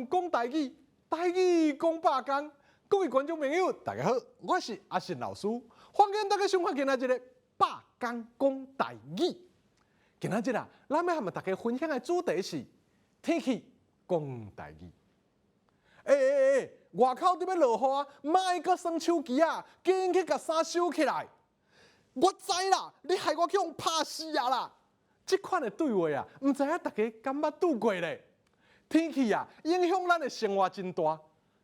工講台語，台語講百工。各位觀眾朋友，大家好，我是阿信老師，歡迎大家收看今仔日的百工講台語。今仔日啊，咱欲和大家分享的主題是天氣講台語。欸欸欸，外口佇欲落雨啊，莫閣耍手機啊，緊去共衫收起來。我知啦，你害我去予拍死啊啦！這款的對話啊，毋知影大家敢捌拄過咧？天氣啊，影響咱的生活真大。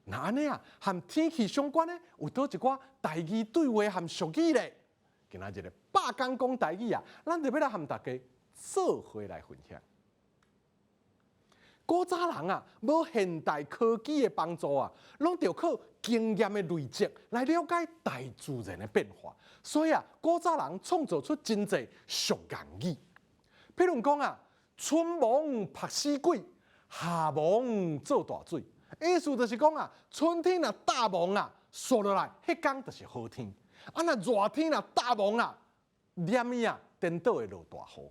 若按呢啊，和天氣相關的有佗一寡台語對話和俗語咧？今仔日的百工講台語啊，咱就欲來和大家做伙來分享。古早人啊，無現代科技的幫助啊，攏著靠經驗的累積來了解大自然的變化。所以啊，古早人創造出真濟俗諺語。譬如講啊，春暝曝死鬼，夏暝做大水。意思就是講啊，春天若罩霧啊，紲落來，彼工就是好天；啊，若熱天若罩霧啊，連伊啊，顛倒會落大雨。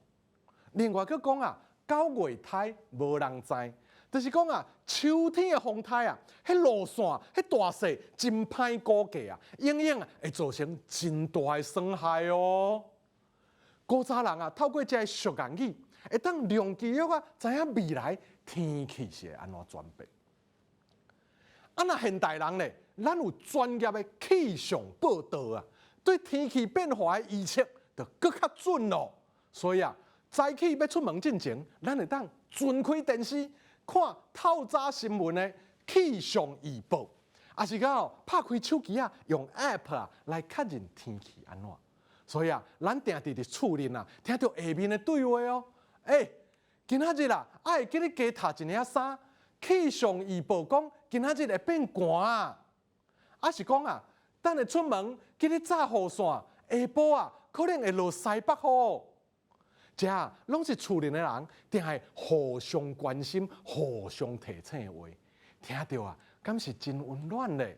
另外閣講啊，九月胎無人知，就是講啊，秋天的風颱啊，彼路線、彼大勢真歹估計啊，永遠啊會造成真大的損害哦。古早人啊，透過這个俗諺語，會當量記憶啊，知影未來天氣是會按怎轉變。啊，若現代人咧，咱有專業的氣象報道啊，對天氣變化的預測就閣較準咯。所以啊，早起欲出門進前，咱會當轉開電視看透早新聞的氣象預報，抑是講拍開手機啊，用 App 啊來確認天氣按怎。所以啊，咱定定佇厝裡啊，聽著下面的對話哦。欸，今仔日啊，愛會記得加疊一領衫。氣象預報講，今仔日會變寒啊。抑是講啊，等下出門記得紮雨傘，下晡啊可能會落西北雨。這攏是厝裡的人，定會互相關心、互相提醒的話，聽著啊，敢是真溫暖咧。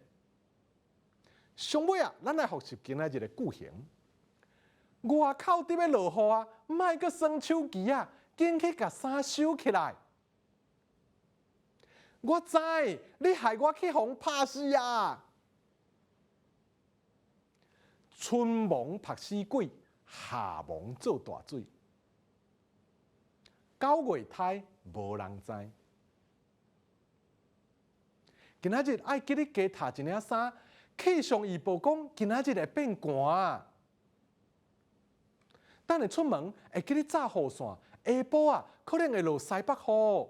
上尾啊，咱來複習今仔日的句型。外口佇欲落雨啊，莫閣耍手機啊，緊去共衫收起來。我知，你害我去予拍死啊！春暝曝死鬼，夏暝做大水。九月胎無人知。今仔日愛記得加疊一領衫。氣象預報講，今仔日會變寒啊！等下出門會記得紮雨傘，下晡啊可能會落西北雨。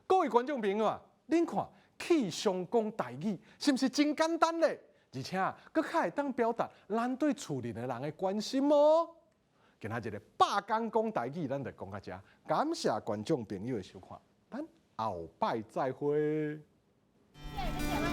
各位觀眾朋友啊，恁看氣象講台語是毋是真簡單咧？而且啊，閣較會當表達咱對厝裡的人的關心哦。今仔日的百工講台語，咱就講到遮。感謝觀眾朋友的收看，咱後擺再會。謝謝。